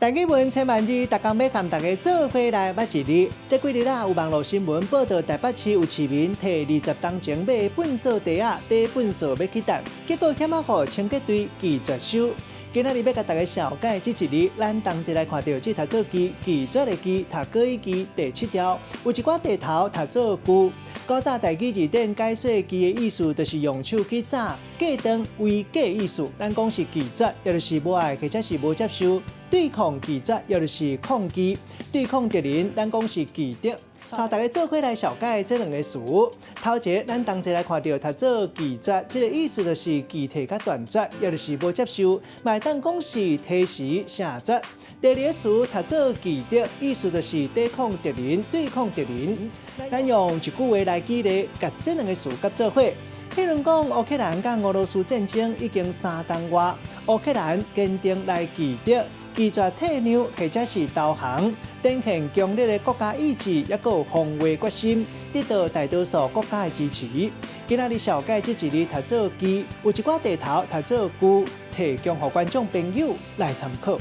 台語文千萬字，逐工欲共大家做伙來捌一字。這幾日啊，有網路新聞報道，台北市有市民提20冬前買的糞掃袋仔，提糞掃欲去擲，結果險仔予清潔隊拒絕收。今仔日欲共大家紹介這一字，咱同齊來看著這讀做拒，拒絕的拒，讀國語機第七條，有一寡地頭讀做拒。古早台語字典解說拒的意思，就是用手去閘、隔斷、違隔意思。咱講是拒絕，抑就是無愛，或者是無接受、對抗拒絕，抑就是抗拒、對抗敵人。咱講是拒敵。帶大家做伙來紹介這兩个詞。頭一个，咱同齊來看著讀做拒絕，這个意思就是拒退佮斷絕，抑就是無接受，嘛會當講是提示謝絕。第二个詞讀做拒敵，意思就是抵抗敵人、對抗敵人。咱用一句話來舉例，共這兩个詞佮做伙。譬如講，烏克蘭佮俄羅斯戰爭已經3冬外，烏克蘭堅定來拒敵，拒絕退讓或者是投降，展現強烈的國家意志，抑閣有防衛決心，得到大多數國家的支持。今仔日紹介這一字讀做拒，有一寡地頭讀做拒，提供予觀眾朋友來參考。